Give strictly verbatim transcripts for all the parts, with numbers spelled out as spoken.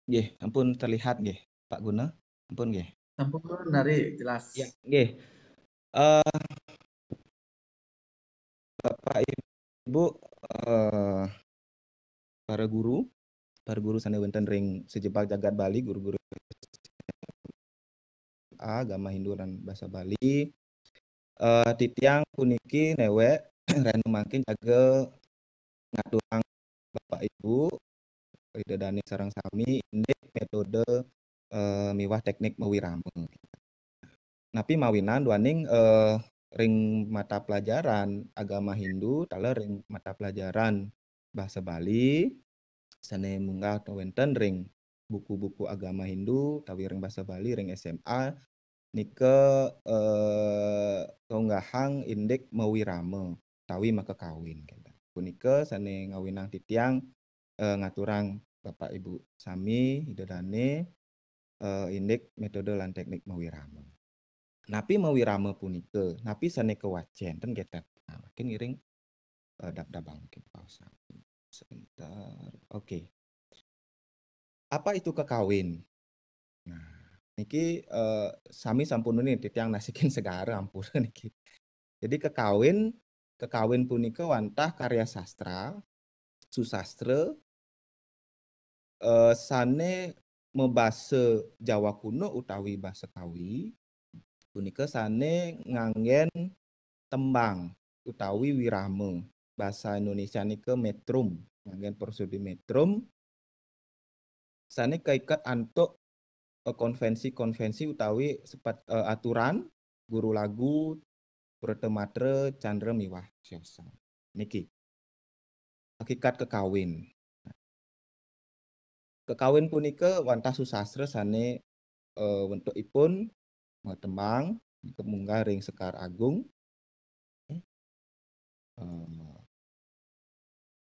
Nggih, ampun terlihat nggih, Pak Guna. Ampun nggih. Sampun dari jelas. Ya, nggih. Eh, Bapak Ibu, eh, para guru, para guru sane wenten ring sajebag jagat Bali, guru-guru agama Hindu lan basa Bali. Eh, titiang puniki newek rahina mangkin jaga ngaturang Bapak Ibu, Ida Dane sareng sami indik metode, eh, miwah teknik mawirama. Napi mawinan duaning, eh, ring mata pelajaran agama Hindu, taler ring mata pelajaran basa Bali, sane munggah wenten ring buku-buku agama Hindu, utawi ring basa Bali, ring S M A, nika, eh, kaunggahang indik mawirama, utawi makakawin, kenten. Punika sane ngawinang titiang, eh, ngaturang Bapak Ibu sami, Ida Dane, eh, indik metode lan teknik mawirama. Napi mawirama punika? Napi sane kawacen? Ten kenten. Nah, mangkin ngiring, eh, dab-dabang mungkin paus. Sebentar. Oke. Apa itu kekawin? Nah, niki, eh, sami sampun uning, titiang nasikin segara ampura niki. Jadi kekawin, kekawin punika wantah karya sastra, susastra, eh, sane mabasa Jawa Kuno utawi basa Kawi, punika sane nganggen tembang utawi wirama. Basa Indonesia nika metrum, nganggen prosodi metrum, sane kaiket antuk, eh, konvensi-konvensi utawi sepat-, eh, aturan guru lagu, prata matra, candra miwah siosan. Niki hakikat kekawin. Kekawin punika wantah susastra sane, eh, wentukipun, eh, tembang, nika munggah ring Sekar Agung. Eh,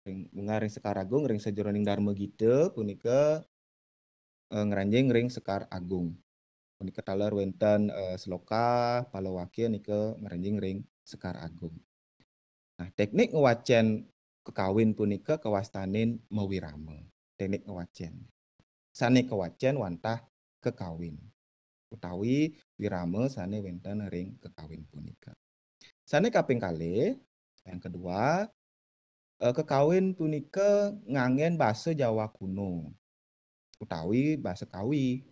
ring, munggah ring Sekar Agung, ring sajeroning Darma Gita punika, eh, ngranjing ring Sekar Agung. Punika taler wenten, eh, sloka, palawakya nika ngranjing ring Sekar Agung. Nah, teknik ngwacen kekawin punika kawastanin mawirama. Teknik ngwacen. Sane kawacen wantah kekawin. Utawi wirama sane wenten ring kekawin punika. Sane kaping kalih, yang kedua, eh, kekawin punika nganggen basa Jawa Kuno utawi basa Kawi.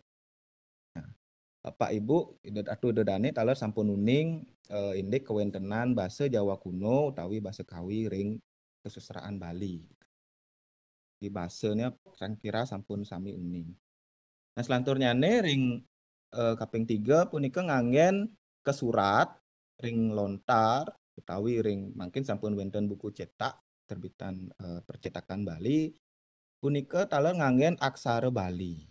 Nah, Bapak Ibu, Ida, Atu Ida Dane taler sampun uning, eh, indik kawentenan basa Jawa Kuno utawi basa Kawi ring kesusastraan Bali. Di basane kira-kira sampun sami uning. Nah, selanturnyane ring, eh, kaping tiga punika nganggen kasurat ring lontar utawi ring mangkin sampun wenten buku cetak terbitan, eh, percetakan Bali, punika taler nganggen aksara Bali.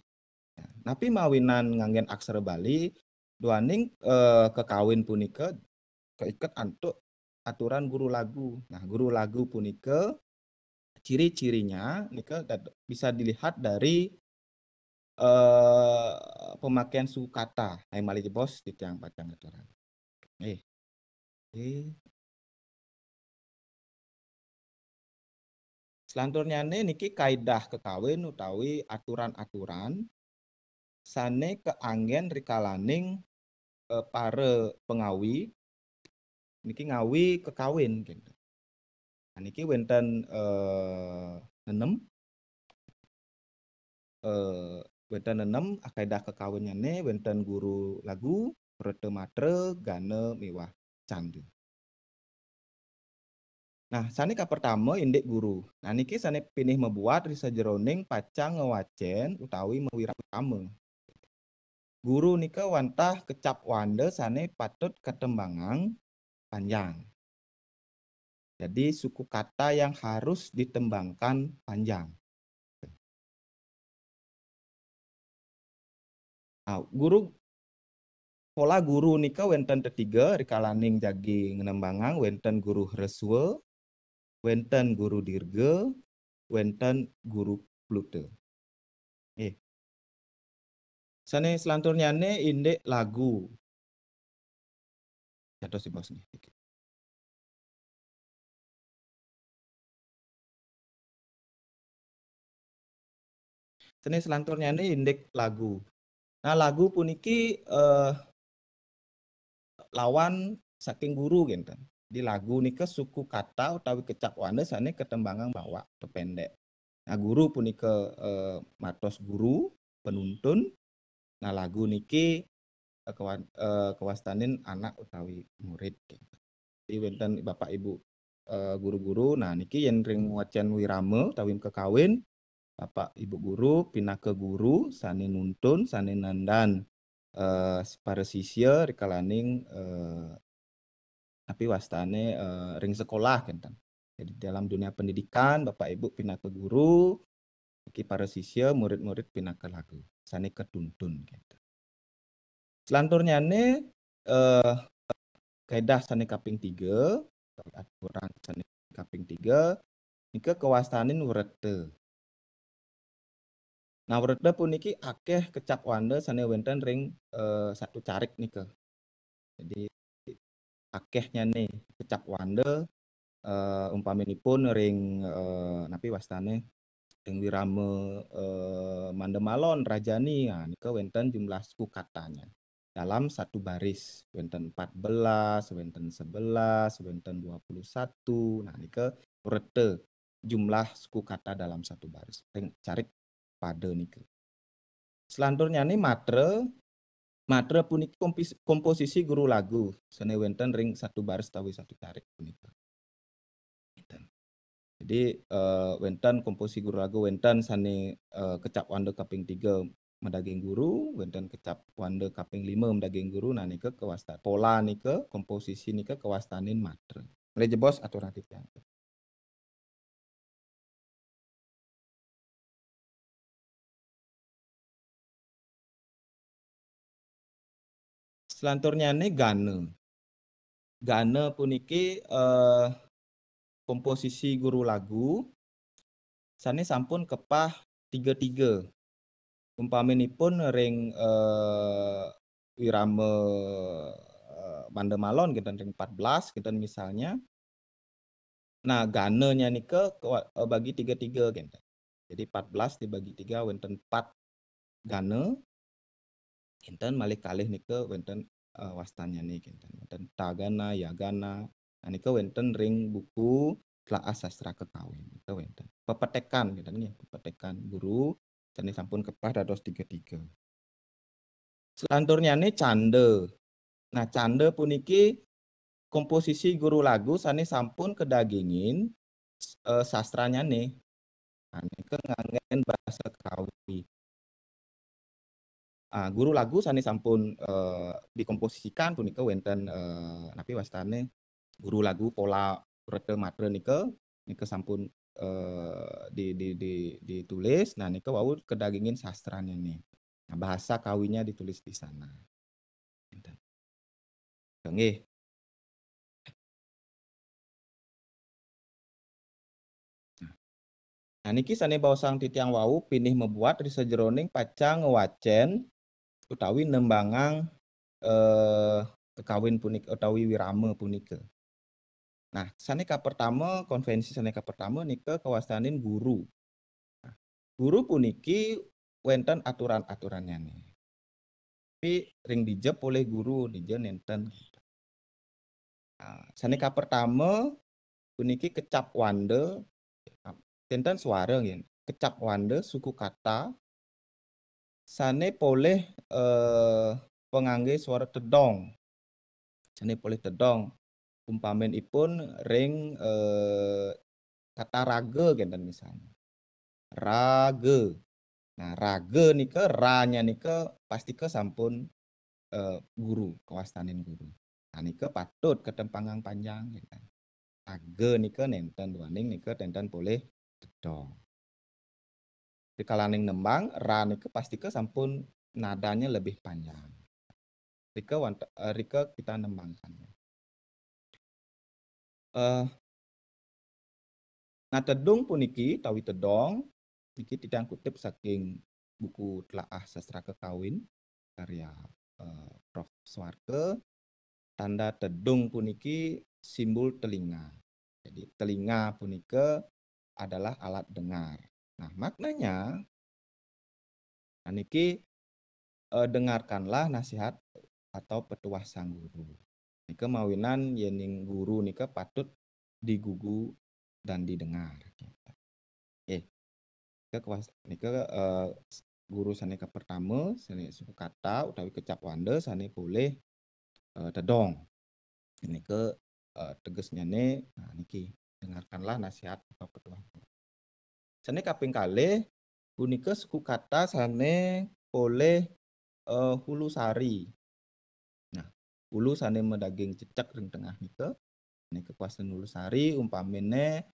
Napi mawinan nganggen aksara Bali? Duaning, eh, kekawin punika kaiket antuk aturan guru lagu. Nah, guru lagu punika ciri-cirinya nika dad-, bisa dilihat dari, eh, pemakaian suku kata. Hai malih jebos titiang pacang ngaturang. Eh. Eh. Selanturnyane niki kaidah kekawin utawi aturan-aturan sane kaanggen rikalaning, eh, para pangawi niki ngawi kekawin, gitu. Nah, niki wenten, eh, nenem, eh, wenten nenem kaidah kekawinnyane, wenten guru lagu, prata matra, gana miwah canda. Nah, sane kapertama indik guru. Nah, niki sane pinih mabuat ri sajeroning pacang ngwacen utawi mawirama. Guru nika wantah kecap wanda sane patut katembangang panjang. Jadi, suku kata yang harus ditembangkan panjang. Ah, guru, pola guru nika wenten tetiga rikalaning jagi ngembangang, wenten guru hreswa, wenten guru dirga, wenten guru pluta. Eh. Sane selanturnyane indik lagu. Jatuh si bos nih. Sané selanturnyané indik lagu. Nah, lagu puniki, eh, lawan saking guru, kénten. Di lagu nika suku kata utawi kecap wanda sané ketembangang bawak atau pendek. Nah, guru punika, eh, matos guru, penuntun. Nah, lagu niki, eh, kewan-, eh, kewastanin anak utawi murid, kénten. Jadi wénten Bapak Ibu, eh, guru-guru. Nah, niki yén ring wacén wirama utawi kekawin, Bapak Ibu guru pinaka guru sané nuntun, sané nandan, eh, para sisya rikalaning, eh, napi wastané, eh, ring sekolah, kénten. Jadi dalam dunia pendidikan, Bapak Ibu pinaka guru, niki para sisya, murid-murid pinaka lagu sané ketuntun, kénten. Selanturnyané, eh, kaedah sané kaping tiga, aturan sané kaping tiga, nika kewastanin wreta. Nah, wreta puniki akéh kecap wanda sané wénten ring, eh, satu carik nika. Jadi, akéhnyané kecap wanda, eh, umpaminipun ring, eh, napi wastané, ring wirama, eh, manda malon rajani, nah, nika wénten jumlah suku katanya dalam satu baris, wénten empat belas, wénten sebelas, wénten dua puluh satu. Nah, nika wreta jumlah suku kata dalam satu baris. Ring carik pada nika. Selanturnyané matra, matra puniki kompis-, komposisi guru lagu sané wénten ring satu baris utawi satu carik punika. Kénten. Jadi, eh, wénten komposisi guru lagu, wénten sané, eh, kecap wanda kaping tiga madaging guru, wénten kecap wanda kaping lima madaging guru, nah nika kewasta-, pola nika, komposisi nika kewastanin matra. Malih jebos aturan titiang. Selanturnyané gana. Gana puniki, eh, komposisi guru lagu sané sampun kepah tiga tiga. Umpaminipun ring, eh, wirama, eh, manda malon, kénten, ring empat belas, kénten, misalnya. Nah, gananya nika kewa-, eh, bagi tiga tiga, kénten. Jadi empat belas dibagi tiga, wénten empat gana, kénten, malih kalih nika wénten, eh, wastanyané, kénten. Wénten tagana, yagana. Nah, nika wénten ring buku Telaah Sastra Kekawin. Nika wénten. Pepetekan, kénten nggih, pepetekan guru sané sampun kepah dados tiga tiga. Selanturnyané canda. Nah, canda puniki komposisi guru lagu sané sampun kadagingin, eh, sastranyané. Nah, nika nganggén basa Kawi. Ah, guru lagu sané sampun, eh, dikomposisikan punika wénten, eh, napi wastané, guru lagu pola wreta matra nika, nika sampun, eh, di, di, di, ditulis. Nah, nika wau kadagingin sastranyané. Nah, bahasa Kawinya ditulis di sana. Kénten. Nggih. Nah, niki sané baosang titiang wau pinih mabuat ri sajeroning pacang ngwacén utawi nembangang, eh, kekawin punika utawi wirama punika. Nah, sané kapertama, konvensi sané kapertama nika kawastanin guru. Nah, guru puniki wénten aturan-aturannyané. Tapi ring dija polih guru, dija nénten. Nah, sané kapertama puniki kecap wanda, ténten suara nggih. Kecap wanda suku kata sané polih, eh, panganggé suara tedong. Sané polih tedong. Umpaminipun ring, eh, kata raga kénten misalnya. Raga. Nah, raga nika, ranya nika pastika sampun, eh, guru, kawastanin guru. Nah, nika patut katembangang panjang, kénten. Raga nika nénten duaning nika ténten polih tedong. Rikalaning nembang, ra nika pastika sampun nadanya lebih panjang. Rika wanta-, eh, rika kita nembangkannya. Eh, nah, tedung puniki, tawi tedong, niki titiang kutip saking buku Telaah Sastra Kekawin, karya, eh, Prof Suarke. Tanda tedung puniki simbol telinga. Jadi, telinga punika adalah alat dengar. Nah, maknanya, Nah, niki, eh, dengarkanlah nasihat atau petuah sang guru. Nika mawinan yening guru nika patut digugu dan didengar. Eh, nika kewas-, nika, eh, guru sane kapertama, sane suku kata utawi kecap wanda sane polih, eh, tedong. Nika, eh, tegesnyane, nah, niki, dengarkanlah nasihat atau petuah. Sane kaping kalih punika suku kata sane polih, eh, hulu sari. Nah, hulu sane madaging cecek ring tengah nika, nika kawastanin hulu sari, umpamine,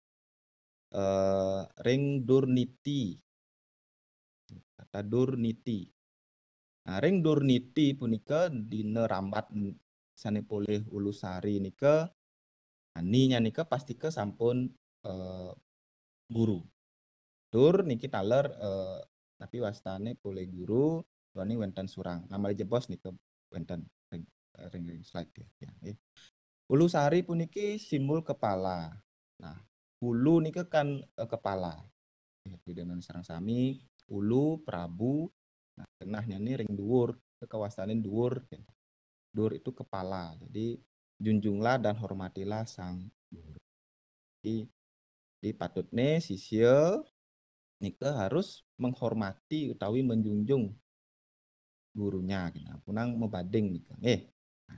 eh, ring dur niti. Kata dur niti. Nah, ring dur niti punika dina rambat n-, sane polih hulu sari nika, nah, ninya nika pastika sampun, eh, guru. Dur niki taler, eh, napi wastane polih guru, duaning wenten surang. Nah, malih jebos nika wenten ring, ring, ring slide ya, ya, nggih. Hulu sari puniki simbol kepala. Nah, hulu nika kan, eh, kepala. Ya, pidanane sareng sami, hulu, prabu, nah, genahnyane ring duur, kawastanin duur. Dur itu kepala. Jadi, junjunglah dan hormatilah sang guru. Jadi, dipatutne sisya nika harus menghormati utawi menjunjung gurunya, gitu. Punang mabading nika. Eh, nah,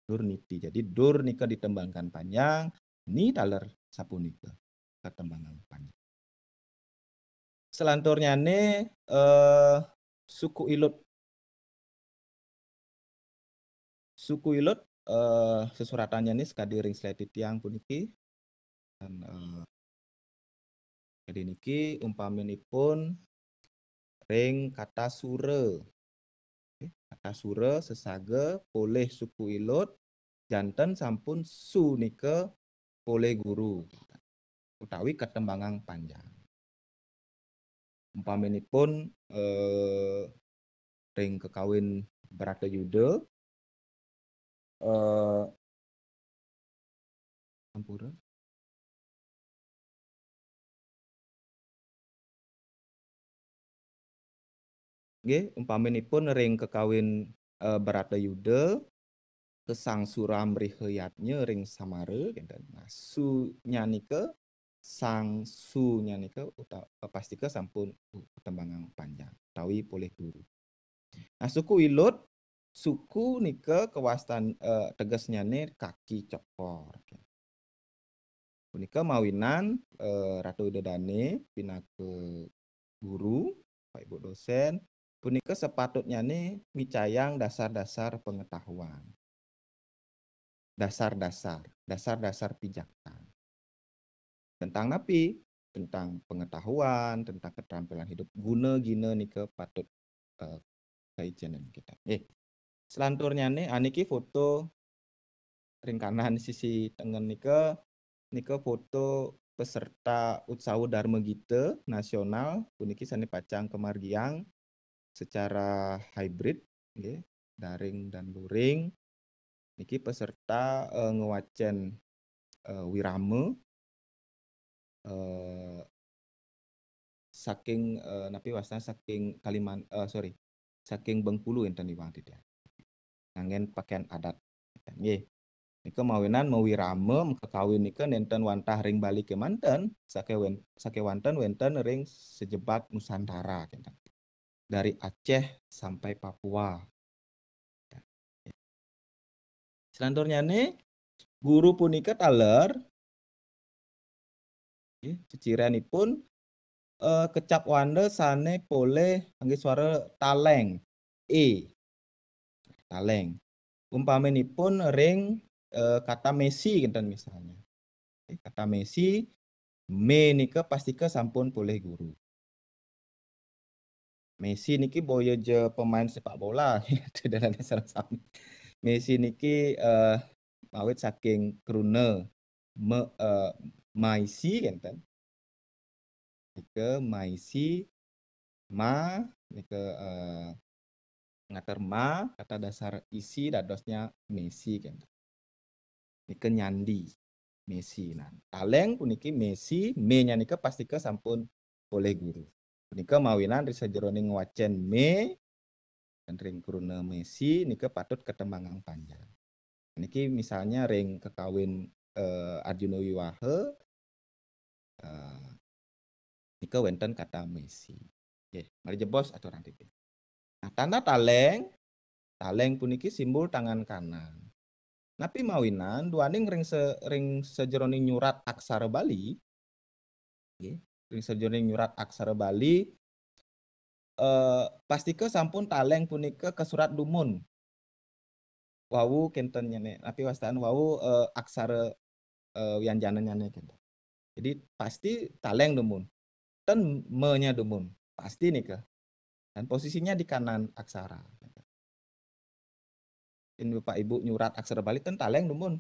dur niti. Jadi, dur nika ditembangkan panjang, ni taler sapunika katembangang panjang. Selanturnyane, eh, suku ilut. Suku ilut, eh, sesuratannyané sakadi ring slide titiang puniki. Dan, eh, jadi niki umpaminipun ring kata sura. Oke, kata sura sesaga polih suku ilut, janten sampun su nika polih guru utawi katembangang panjang. Umpaminipun, eh, ring kakawin Bratayuda, eh, ampura. Nggih, umpaminipun ring kakawin, eh, Bratayuda, ke Sang Suramrihayadnya ring Samara, kinten. Nah, sunya nika sang sunya nika uta-, pastika sampun katembangang panjang utawi polih guru. Nah, suku ilut, suku nika kawastan, eh, tegesnyane kaki cokor. Punika mawinan, eh, Ratu Ida Dane pinaka guru, Bapak Ibu dosen, punika sepatutnyane micayang dasar-dasar pengetahuan. Dasar-dasar, dasar-dasar pijaktan. Tentang napi? Tentang pengetahuan, tentang keterampilan hidup. Guna-gina nika patut, eh, kaicenin kita. Eh, selanturnyane, aniki foto ring kanan sisi tengen nika, nika foto peserta Utsawa Dharma Gita Nasional, puniki sane pacang kamargiang secara hybrid, nggih, daring dan luring. Niki peserta, eh, ngwacen, eh, wirama, eh, saking, eh, napi wastan saking Kaliman-, eh, sorry, saking Bengkulu enten iwang titiang. Nganggen pakaian adat. Nggih. Nika mawinan mawirama, makakawin nika nenten wantah ring Bali kemanten, sake wen-, sakewanten wenten ring sejebat Nusantara, kinten. Dari Aceh sampai Papua. Selanturnyane, guru punika taler, nggih, cicirenipun, eh, kecap wanda sane polih ngangge suara taleng. E. Taleng. Umpaminipun ring, eh, kata Messi, kinten misalnya. Kata Messi, me nika pastika sampun polih guru. Messi niki boya ja pemain sepak bola, dedalane sareng sami. Messi niki, eh, mawit saking kruna me-, eh, maisi, kinten. Nika maisi, ma, nika, eh, ngater ma, kata dasar isi dadosnya Messi, kinten. Nika nyandi, Messi. Nah, taleng puniki Messi, me-nya nika pastika sampun polih guru. Punika mawinan ring sajeroning wacén mé, ring kruna mési nika patut katembangang panjang. Niki misalnya ring kakawin, eh, Arjuna Wiwaha, eh, nika wénten kata mési. Nggih, malih jebos aturang titih. Nah, tanda taléng, taléng puniki simbol tangan kanan. Napi mawinan duaning ring se-, ring sajeroning nyurat aksara Bali, nggih, ring sajeroning nyurat aksara Bali, eh, pastika sampun taléng punika kasurat dumun. Wau kénten nyané, napi wastan wau, eh, aksara, eh, wianjananyané kénten. Jadi pasti taléng dumun. Ten menya dumun. Pasti nika. Dan posisinya di kanan aksara. Yén Bapak Ibu nyurat aksara Bali ten taléng dumun.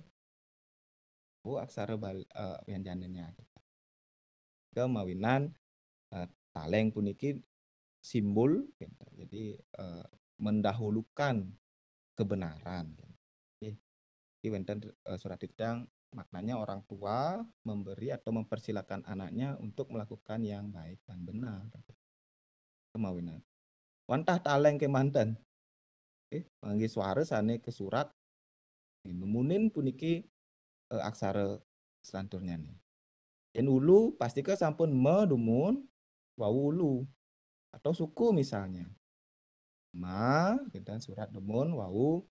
Oh, aksara Bali, eh, wianjananya. Kemawinan, eh, taléng puniki simbol, gitu. Jadi, eh, mendahulukan kebenaran, gitu. Oke. Jadi wénten, eh, surat titang, maknanya orang tua memberi atau mempersilakan anaknya untuk melakukan yang baik dan benar. Kemawinan. Wantah taléng kémanten. Oke, panggih suara sané kasurat. Numunin puniki, eh, aksara selanturnyané. Yén ulu, pastika sampun ma dumun, wau ulu. Atau suku misalnya. Ma, kénten surat dumun, wau,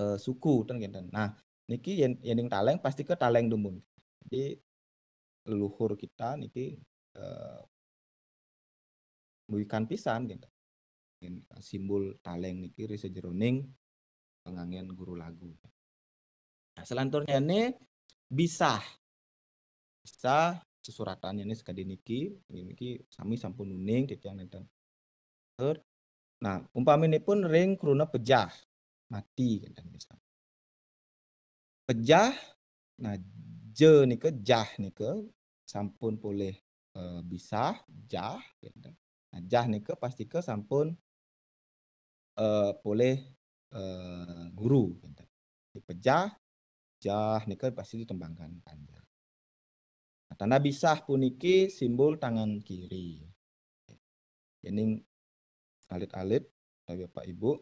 eh, suku, ten kénten. Nah, niki yén, yéning taléng, pastika taléng dumun. Jadi, leluhur kita niki, eh, wikan pisan, gitu. Simbol taléng niki ring sajeroning panganggén guru lagu. Nah, selanturnyané bisah. Bisah sesuratannyané sakadi niki, niki sami sampun uning titiang nénten. Tur, nah, umpaminipun ring kruna pejah, mati, kénten misal. Pejah, nah, ja nika, jah nika sampun polih, eh, bisah, jah, kénten. Nah, jah nika pastika sampun, eh, polih, eh, guru, kénten. Di pejah, jah nika pasti ditembangkan panjang. Nah, tanda bisah puniki simbol tangan kiri. Yéning alit-alit, utawi Bapak Ibu,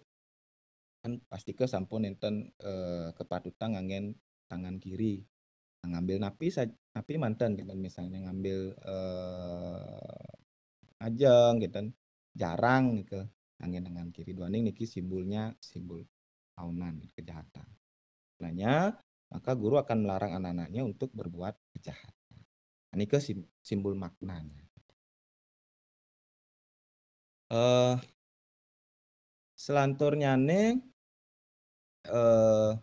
kan pastika sampun nénten, eh, kapatutan nganggén tangan kiri. Nah, ngambil napi sa-, napi manten, gitu, misalnya ngambil, eh, ajeng, gitu, jarang, gitu, nganggén tangan kiri. Duaning niki simbolnya simbol aunan, gitu, kejahatan. Maknanya, maka guru akan melarang anak-anaknya untuk berbuat kejahatan. Nah, nika sim-, simbol maknanya. Eh, selanturnyané, eh,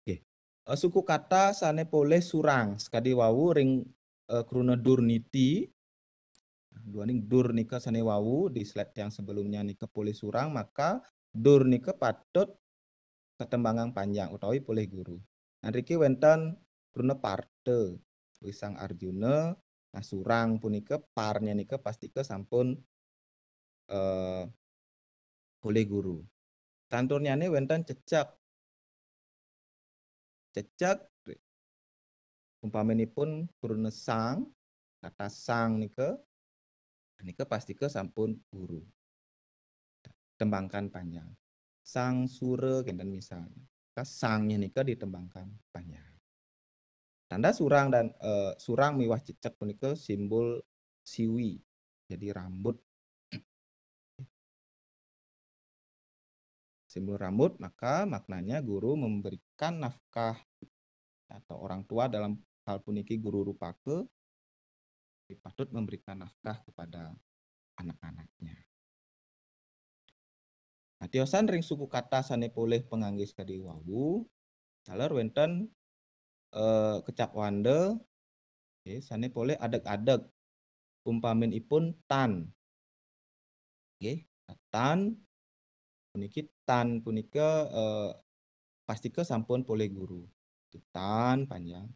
nggih. Eh, suku kata sané polih surang sakadi wau ring, eh, kruna dur niti. Duaning dur nika sané wau di slide yang sebelumnya nika polih surang, maka dur nika patut katembangang panjang utawi polih guru. Nah, niki wénten kruna parta, wisang Arjuna, nah, surang punika parnya nika pastika sampun, eh, polih guru. Selanturnyané wénten cecek. Cecek, umpaminipun kruna sang, kata sang nika, nika pastika sampun guru. Tembangkan panjang. Sang sura, kénten misalnya. Maka sangnya nika ditembangkan panjang. Tanda surang dan, eh, surang miwah cecek punika simbol siwi. Jadi rambut. Simbol rambut, maka maknanya guru memberikan nafkah atau orang tua dalam hal puniki guru rupaka patut memberikan nafkah kepada anak-anaknya. Nah, tiosan ring suku kata sané polih pangangge sakadi wau, taler wénten, eh, kecap wanda, nggih, sané polih adeg-adeg. Umpaminipun tan. Nggih, tan puniki, tan punika, eh, pastika sampun polih guru. Tan panjang.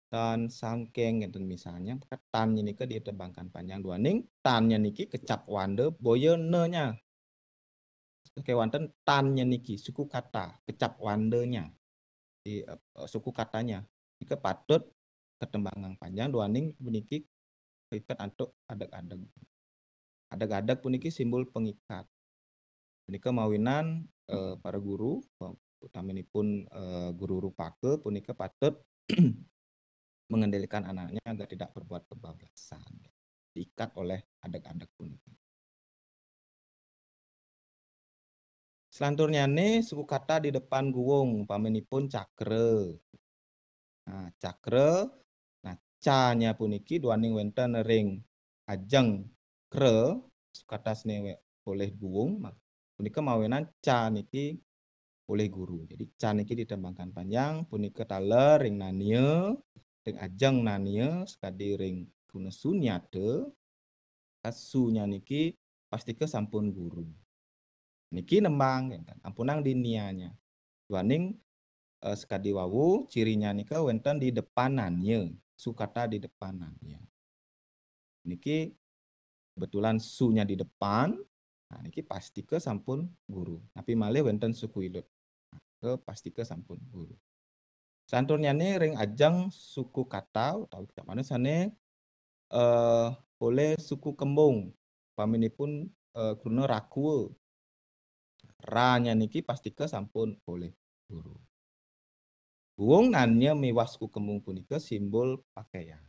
Tan sangkeng, ngénten misalnya, maka tan nika ditembangkan panjang duaning tannya niki kecap wanda boya nenya. Kéwanten tannya niki, suku kata, kecap wandanya. Di, eh, suku katanya. Nika patut ketembangan panjang, duaning puniki iket antuk adeg-adeg. Adeg-adeg puniki simbol pengikat. Punika mawinan, eh, para guru, utaminipun, eh, guru rupaka punika patut mengendalikan anaknya agar tidak berbuat kebablasan. Diikat oleh adeg-adeg punika. Selanturnyane suku kata di depan guung, upaminipun cakra. Nah, cakra, nah, ca-nya puniki duaning wenten ring ajeng kra, suku kata sane we-, polih guung, mak-, punika mawinan ca niki polih guru. Jadi ca niki ditembangkan panjang, punika taler ring nania, ring ajeng nania, sakadi ring kruna sunyata, sunya niki pastika sampun guru. Niki nembang, kenten. Ampunang di nianya. Duaning, eh, sakadi wau, cirinya nika wenten di depan nania, suku kata di depan nania. Niki kebetulan sunya di depan, nah, niki pastika sampun guru. Napi malih wenten suku ilut. Nah, ke pastika sampun guru. Selanturnyane ring ajeng suku kata utawi kecamatan sane, eh, polih suku kembung. Upaminipun, eh, kruna rakua. Ra-nya niki pastika sampun polih guru. Guung nania miwah suku kembung punika simbol pakaian.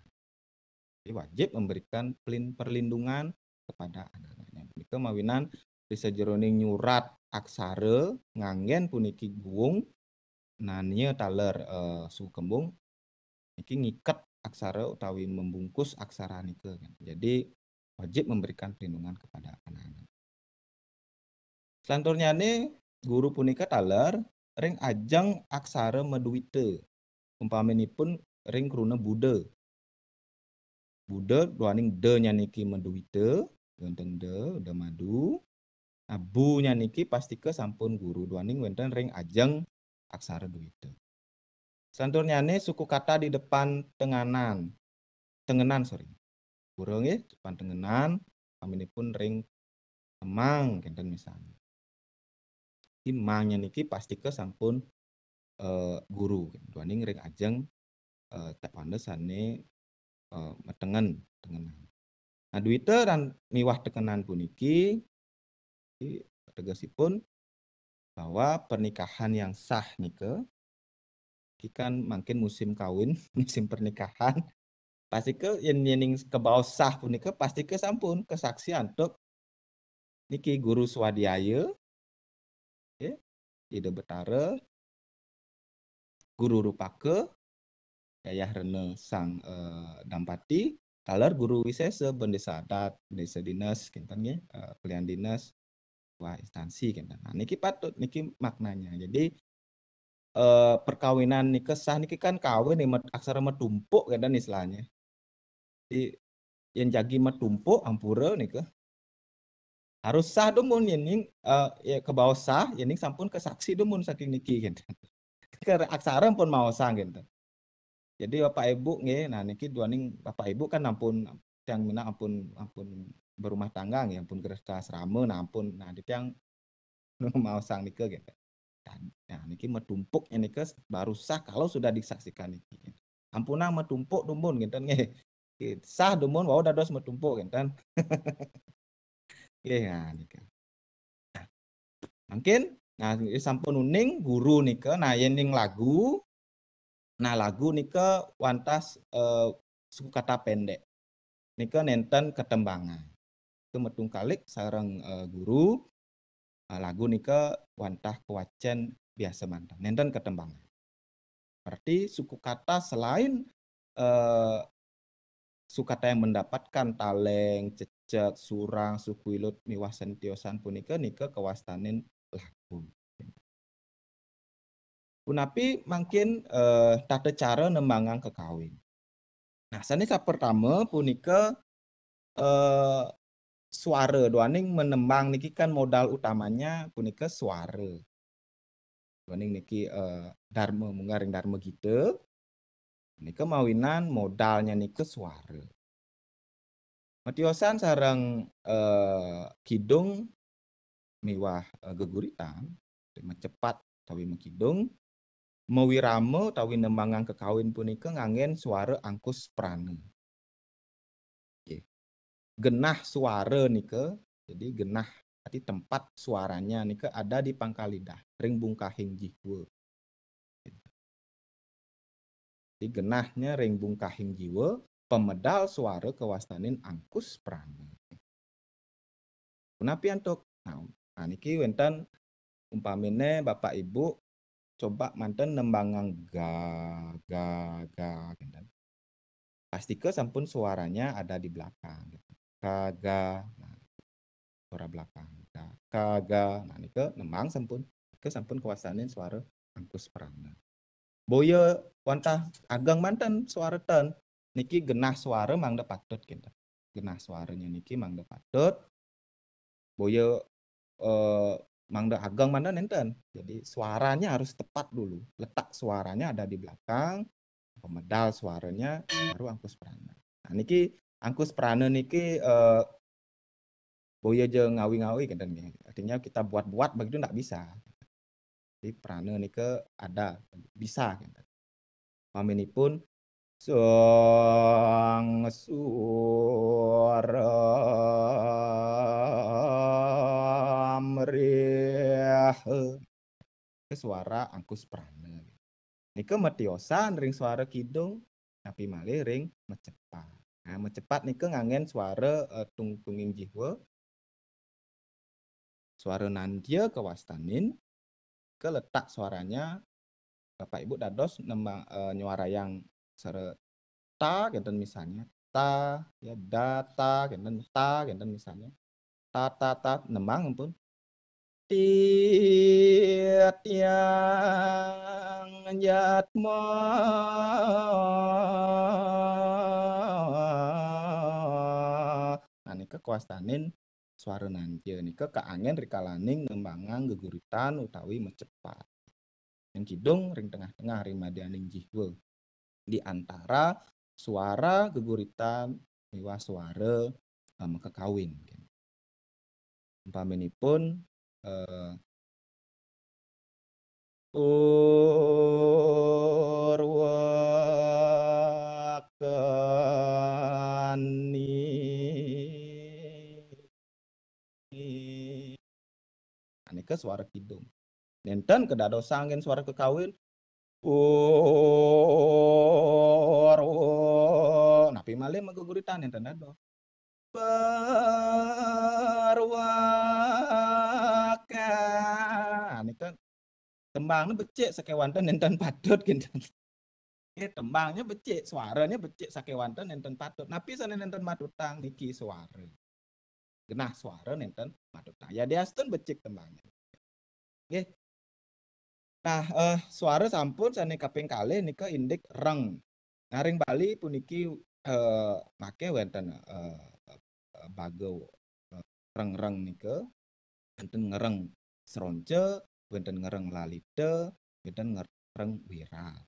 Jadi wajib memberikan pelin-, perlindungan kepada anak-anaknya. Punika mawinan di sajeroning nyurat aksara nganggen puniki guung nania taler, eh, suku kembung, niki ngiket aksara utawi membungkus aksara nika, kan. Jadi wajib memberikan perlindungan kepada anak-anak. Selanturnyane guru punika taler ring ajeng aksara maduita. Umpaminipun ring kruna buda. Buda duaning da-nya niki maduita, wenten da, da madu. Nah, bu-nya niki pastika sampun guru duaning wenten ring ajeng aksara duita. Selanturnyane suku kata di depan tenganan. Tengenan, sorry. Pura nggih, depan tengenan, upaminipun ring emang, kenten misalnya. Emangnya niki pastika sampun, eh, guru, duaning ring ajeng, eh, capanda sane, eh, matengen, tengenan. Nah, duita lan miwah tengenan puniki, tegesipun bahwa pernikahan yang sah nika, iki kan mangkin musim kawin, musim pernikahan, pastika yen, yening kabaos sah punika pastika sampun kasaksi antuk niki guru swadhyaya, nggih, Ida Betara, guru rupaka, Yayah Rena sang, eh, dampati, taler guru wisesa, bendesa adat, bendesa dinas, kinten nggih, eh, kelian dinas, wah, instansi, kinten. Nah, niki patut, niki maknanya. Jadi, eh, perkawinan nika sah niki kan kawin nih, met-, aksara matumpuk, kinten istilahnya. Jadi, yen jagi matumpuk ampura nika. Harus sah dumun yening, eh, ya, kabaos sah, yening sampun kasaksi dumun saking niki, kinten. Ke aksara pun maosang, kinten. Jadi Bapak Ibu nggih, nah niki duaning Bapak Ibu kan ampun, tiang minab ampun, ampun berumah tangga nggih, ampun grehasrama, nah ampun, nah di tiang maosang nika, kinten. Dan, nah, niki matumpuknya nika baru sah kalau sudah disaksikan niki. Ampunang matumpuk dumun, kinten nggih. Nggih, sah dumun wau dados matumpuk, kinten. Nggih, nah, nika. Nah, mungkin, nah, sampun uning guru nika, nah, yening lagu, nah, lagu nika wantah, eh, suku kata pendek. Nika nenten katembangan. Nika matungkalik sareng, eh, guru, eh, lagu nika wantah kawacen biasa manten. Nenten katembangan. Berarti suku kata selain, eh, suku kata yang mendapatkan taleng, cecek, surang, suku ilut, miwah sane tiosan punika nika kawastanin lagu. Punapi mangkin, eh, tata cara nembangang kakawin. Nah, sane sapertama punika, eh, suara. Duaning menembang niki kan modal utamanya punika suara. Duaning niki, eh, darma, munggah ring darma gita. Nika mawinan modalnya nika suara. Matiosan sareng, eh, kidung miwah, eh, geguritan, macepat utawi makidung, mawirama utawi nembangang kekawin punika nganggén suara angkus prana. Nggih. Genah suara nika, jadi genah arti tempat suaranya nika ada di pangkal lidah, ring bungkahing jiwa. Jadi genahnya ring bungkahing jiwa, pamedal suara kawastanin angkus prana. Punapi antuk? Nah, nah, niki wénten umpaminé Bapak Ibu coba manten nembangang ga, ga, ga, gitu. Pastika sampun suaranya ada di belakang. Gitu. Ga, ga. Nah, suara belakang. Ga, ga, ga. Nah, nika nembang sampun. Nika sampun kawastanin suara angkus prana. Boya wantah ageng manten suara ten. Niki genah suara mangda patut, gitu. Genah suaranya niki mangda patut. Boya, eh, mangda ageng manten nénten. Jadi suaranya harus tepat dulu. Letak suaranya ada di belakang, pemedal suaranya baru angkus prana. Nah, niki angkus prana niki, eh, boya ja ngawi-ngawi, gitu, nggih. Artinya kita buat-buat begitu ndak bisa. Jadi prana nika ada, bisa, gitu. Paminipun sang suram rih. Ke suara angkus prana. Nika matiosan ring suara kidung, napi malih ring macepat. Nah, macepat nika nganggén suara, eh, tungtunging jiwa. Suara nantia kawastanin, ke letak suaranya, Bapak Ibu dados nembang, eh, nyuarayang suara ta, kénten misalnya. Ta, ya, da, ta, kénten, ta, kénten misalnya. Ta, ta, ta, nembang ampun. Titiang jatma. Nah, nika kawastanin suara nantia nika kaanggén rikalaning nembangang geguritan utawi macepat. Ring kidung, ring tengah-tengah, ring madianing jiwa. Di antara suara geguritan miwah suara, eh, makakawin. Umpaminipun, eh, purwakani. Nah, nika suara kidung. Nénten kedadosan anggén suara kakawin. Purwa. Napi malih mageguritan nénten dados. Purwaka. Nah, nika tembangnya becik sakéwanten nénten patut, kénten. Eh, tembangnya becik, suaranya becik sakéwanten nénten patut. Napi sané nénten matutang niki suara. Genah suara nénten matutang. Yadiastun becik tembangnya. Nggih. Nah, eh, suara sampun sané kaping kalih nika indik reng. Nah, ring Bali puniki, eh, maké wénten, eh, eh, baga, eh, reng-reng nika, wénten ngereng sronca, wénten ngereng lalita, wénten ngereng wirat.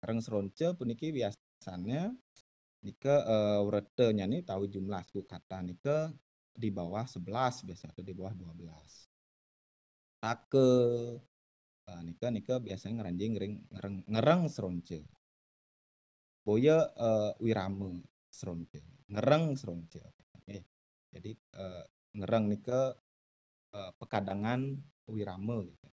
Reng sronca puniki biasanya nika, eh, wretanyané utawi jumlah suku kata nika di bawah sebelas biasa atau di bawah dua belas. Taka, eh, nika, nika biasanya ngranjing ring ngereng, ngereng sronca. Boya, eh, wirama sronca, ngereng sronca. Eh, jadi, eh, ngereng nika, eh, pekadangan wirama gitu.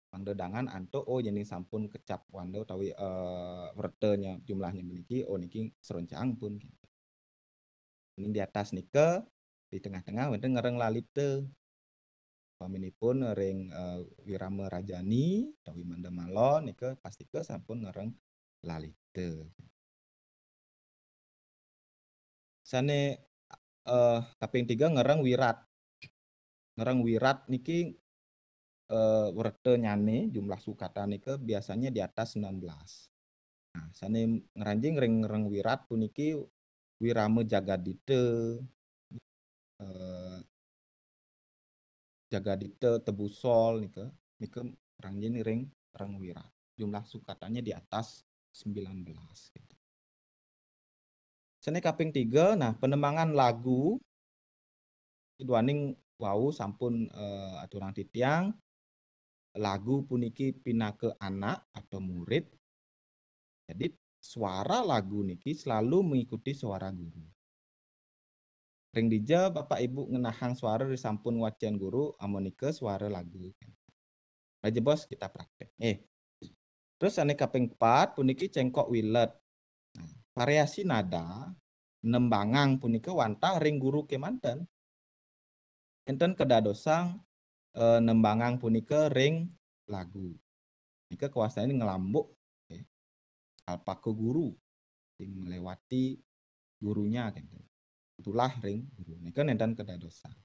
Mangda dangan antuk, oh, yéning sampun kecap wanda utawi, eh, wretanya jumlahnya puniki, oh, niki sroncaang pun gitu. Ini di atas nika, di tengah-tengah wénten ngereng lalita. Paminipun ring, eh, wirama rajani utawi manda malon nika pastika sampun ngereng lalita. Sané, eh, kaping tiga ngereng wirat. Ngereng wirat niki, eh, wretanyané jumlah suku kata nika biasanya di atas sembilan belas. Nah, sané ngranjing ring ngereng wirat puniki wirama jagadita, eh, jagadita tebusol nika, nika ngranjing ring reng wirat. Jumlah suku katanya di atas sembilan belas gitu. Sané kaping tiga, nah, panembangan lagu duaning wau sampun, eh, aturang titiang. lagu puniki pinaka anak atau murid. Jadi suara lagu niki selalu mengikuti suara guru. Ring dija Bapak Ibu ngenahang suara ri sampun wacen guru, amunika suara lagu. Aja bos kita praktek. Eh. Terus ane kaping pat puniki cengkok wilet. Nah, variasi nada nembangang punika wantah ring guru kemanten. Enten kedadosang eh, nembangang punika ring lagu. Nika kawastane ngelambuk, eh, alpaka guru, sing melewati gurunya gitu. Tulah ring guru. Nika nenten kedadosang.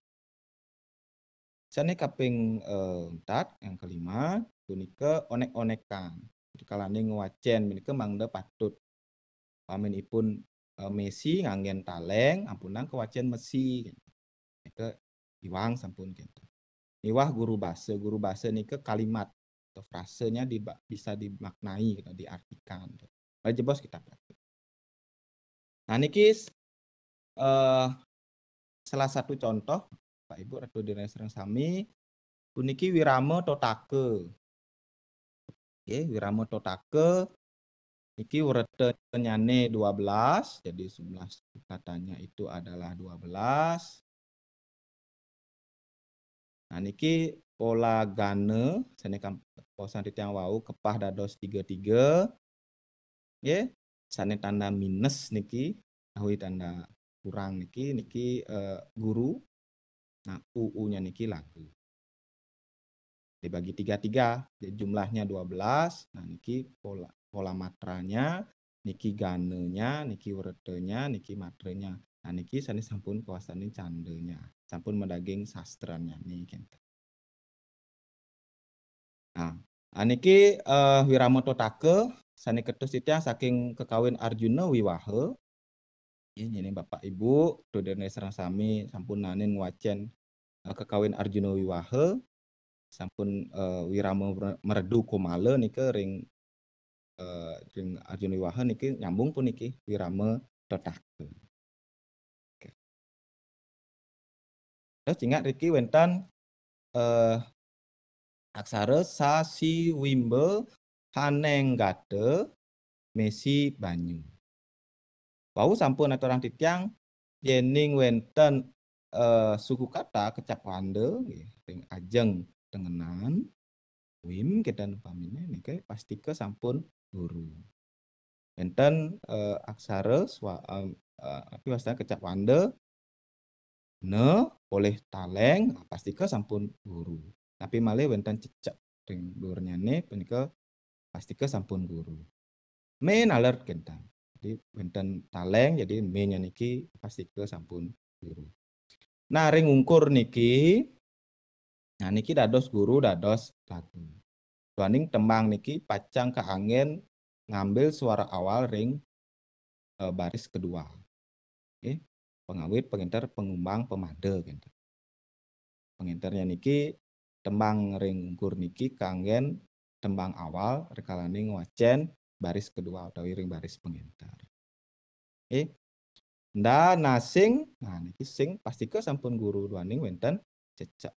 Sane kaping eh, empat, yang kelima, punika onek-onekan. Jadi kalane ngwacen menika mangda patut. Pamin ipun eh, mesi nganggen taleng, ampunang kawacen mesi. Nika iwang sampun kenten. Miwah guru basa, guru basa nika kalimat atau frasenya diba- bisa dimaknai, gitu, diartikan. Gitu. Aja bos kita praktek. Nah, niki eh, salah satu contoh, Pak Ibu, Ratu Dina sareng sami, puniki wirama totaka. Oke, wirama totaka niki wretanyane dua belas, jadi jumlah katanya itu adalah dua belas. Nah, niki pola gana, sane kam-, posan titiang wau kepah dados tiga tiga. Nggih, sane tanda minus niki, awi tanda kurang niki, niki eh, guru. Nah, U-nya niki lagu. Dibagi tiga tiga, jadi jumlahnya dua belas. Nah, niki pola pola matranya, niki gananya, niki wretanya, niki matranya. Nah, niki sane sampun kawastane candanya, sampun madaging sastranyane kenten. Nah, aniki eh, wirama totaka sane ketus titiang saking kekawin Arjuna Wiwaha. Nggih, nyening Bapak Ibu, Ratu Dina sareng sami sampun naenin ngwacen eh, kekawin Arjuna Wiwaha, sampun eh, wirama mere- meredu komala nika ring eh, ring Arjuna Wiwaha niki nyambung puniki wirama totaka. Oke. Terus ingat riki wenten eh, aksara sa si wimba haneng gata mesi banyu. Wau sampun aturang titiang, yening wenten eh, suku kata kecap wanda nggih, ring ajeng tengenan, wim kenten upamine niki pastika sampun guru. Wenten eh, aksara swa, em, eh, api wastane kecap wanda, ne polih taleng, nah, pastika sampun guru. Tapi malih wenten cecek ring durnyane punika pastika sampun guru. Me naler kenten. Jadi wenten taleng, jadi me-nya niki pastika sampun guru. Nah, ring ungkur niki, nah niki dados guru, dados lagu. Duaning tembang niki pacang kaanggen ngambil suara awal ring eh, baris kedua. Nggih. Pangawit, pangenter, pangumbang, pamada kenten. Pangenternya niki tembang ring ungkur niki kanggen tembang awal rikalane ngwacen baris kedua utawi ring baris pangenter. Nggih. Nda na sing, nah niki sing pastika sampun guru duaning wenten cecek.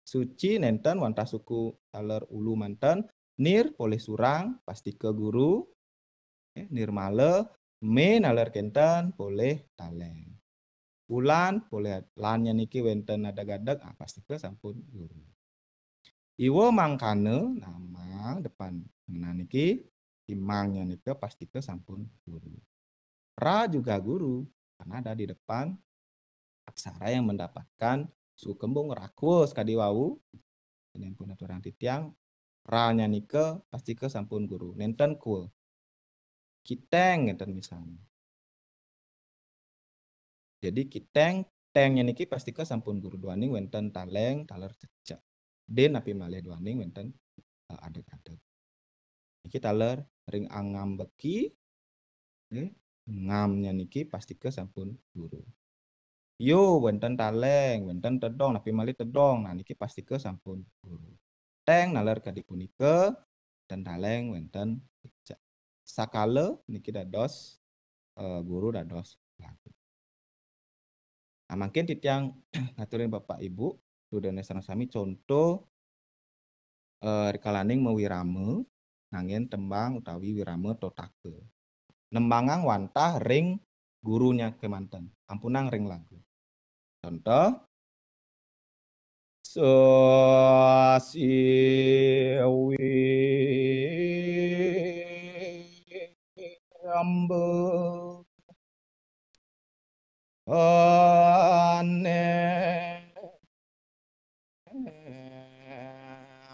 Suci nenten wantah suku taler ulu manten, nir polih surang pastika guru, eh, nirmala, me naler kenten polih taleng. Ulan polih lannya niki wenten adeg-adeg, ah, pastika sampun guru. Iwa mangkana, nah mang depan ngenan niki, imangnya nika pastika sampun guru. Ra juga guru, karena ada di depan aksara yang mendapatkan suku kembung. Rakwa sekadi wau, nyen pun aturang titiang, ra-nya nika pastika sampun guru. Nenten kwa. Kiteng ngenten misalnya. Jadi kiteng, tengnya niki pastika sampun guru duaning wenten taleng, taler cecek. Din napi malih duaning wenten eh, adeg-adeg. Niki taler ring angam beki, nggih, ngamnya niki pastika sampun guru. Yo, wenten taleng, wenten tedong, napi malih tedong, nah niki pastika sampun guru. Teng naler kadi punika, wenten taleng, wenten cecek. Sakala niki dados eh, guru dados lagu. Nah, mangkin titiang ngaturin Bapak Ibu, Ratu Dina sareng sami contoh eh, rikalaning mawirama nganggén tembang utawi wirama totaka. Nembangang wantah ring gurunya kémanten, ampunang ring lagu. Contoh, sasi wimba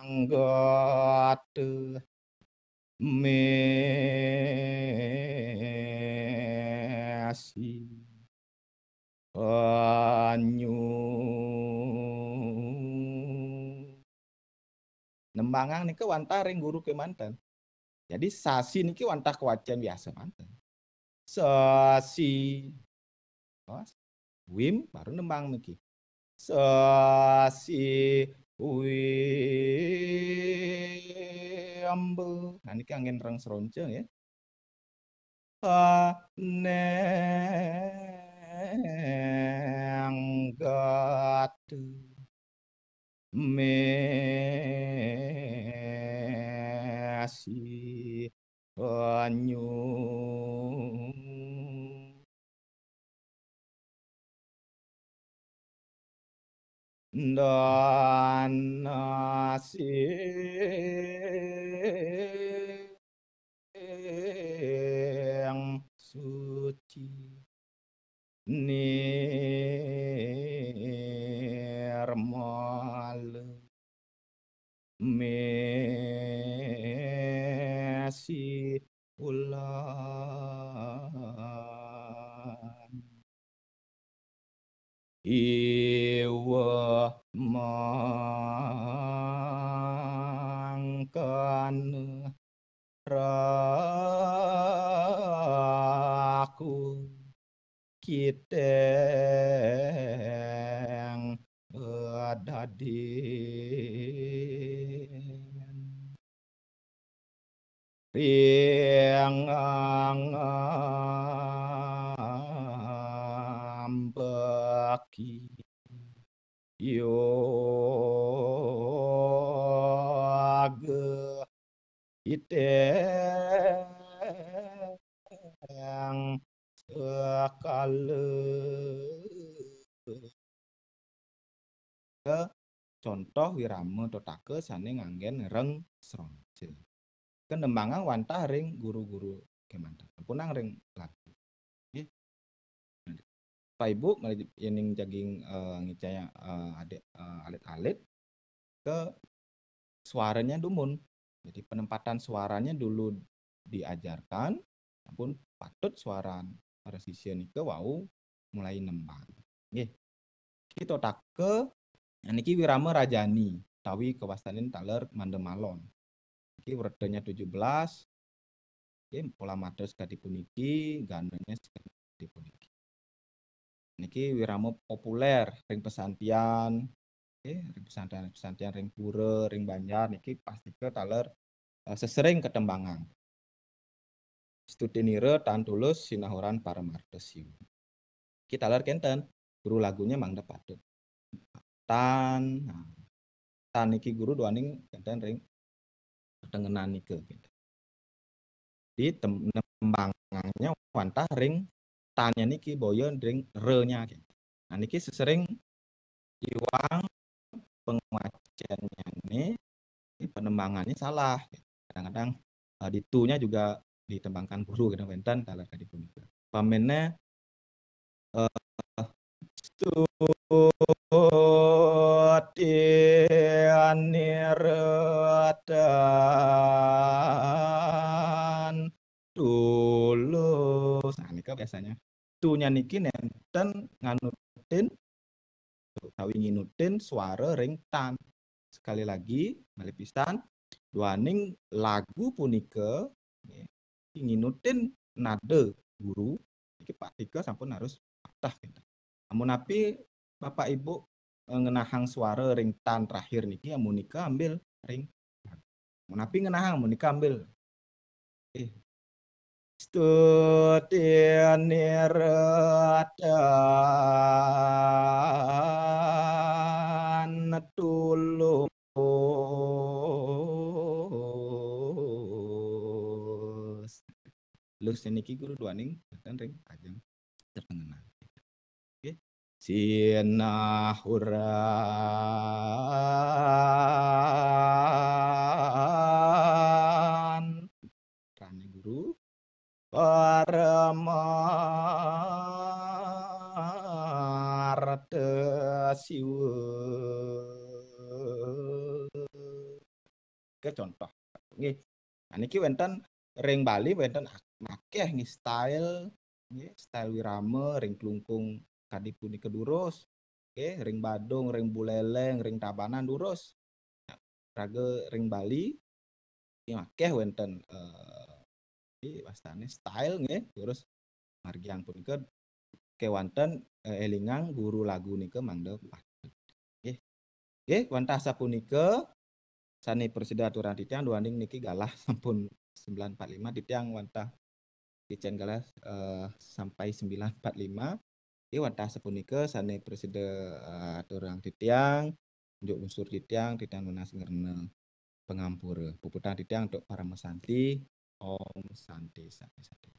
anggata mesi banyu. Nembangang nika wantah ring guru kémanten. Jadi sasi niki wantah kawacén biasa manten. Sasi. Terus, wim baru nembang niki. Sasi wimba. Nah, niki anggén reng sronca ya. Anggata mesi banyu. Dan sing suci nirmala mesi ulan. Iwa mangkana raku kiteng dadin. Ring ngambeki yoga iteng sekala. Contoh wirama totaka sané nganggén reng sronca. Kenembangang wantah ring guru-guru kémanten. Ampunang ring lagu. Nggih. Pak Ibu, malih yéning jagi, eh, ngicaya, eh, adik, eh, alit-alit ke suaranya dumun. Jadi penempatan suaranya dulu diajarkan, ampun patut suaran para sisya nika wau mulai nembang. Nggih. Kita totaka niki Wirama Rajani, tawi kawastanin taler Manda Malon. Niki wretanya tujuh belas. Nggih, pola matur sakadi puniki, gananya sakadi puniki. Niki wirama populer ring pesantian, nggih, ring pesantian-pesantian ring pura, ring banjar niki pastika taler, eh, sesering katembangang. Stutinira tan tulus sinahuran paramarta siwa. Niki taler kénten, guru lagunya mangda patut. Tan, nah, tan niki guru duaning kénten ring tetengenan nika, gitu. Di tem-, nembangannya wantah ring tanya niki boya ring renya, gitu. Nah, niki sesering iwang pengwacennyané, ini penembangannya salah, gitu. Kadang-kadang, eh, di tunya juga ditembangkan guru, kadang wénten taler kadi punika. Pamennya, eh, stuti aniratan tulus. Nah, nika biasanya. Tunya niki nénten nganutin utawi nginutin suara ring tan. Sekali lagi, malih pisan, duaning lagu punika, nggih, nginutin nada guru, niki pastika sampun harus patah, gitu. Amun napi Bapak Ibu, eh, ngenahang suara ring tan terakhir niki, amun nika ambil ring. Amun napi ngenahang, amun nika ambil. Eh. Stuti aniratan tulus. Seniki guru duaning wénten ring ajeng tetengenan. Oke. Sinahuran. Rane guru. Paramartha Siwa. Ke contoh. Nggih. Nah, niki wénten ring Bali wénten ak-, akeh nggih style, nggih, style wirama ring Klungkung kadi punika durus. Nggih, ring Badung, ring Buleleng, ring Tabanan durus. Nah, raga ring Bali nggih akeh wénten, eh, nggih, wastane style nggih, durus margiang punika kewanten, eh, elingang guru lagu nika mangda patut. Nggih. Nggih, wantah sapunika sane prasida aturang titiang duaning niki galah sampun sembilan empat lima, titiang wantah kicen galah, eh, sampai sembilan empat lima. Nggih, wantah sapunika sane prasida, eh, aturang titiang, unjuk unsur titiang, titiang nunas ngrena pangampura. Puputang titiang antuk parama santi. Om Santi, Santi, Santi.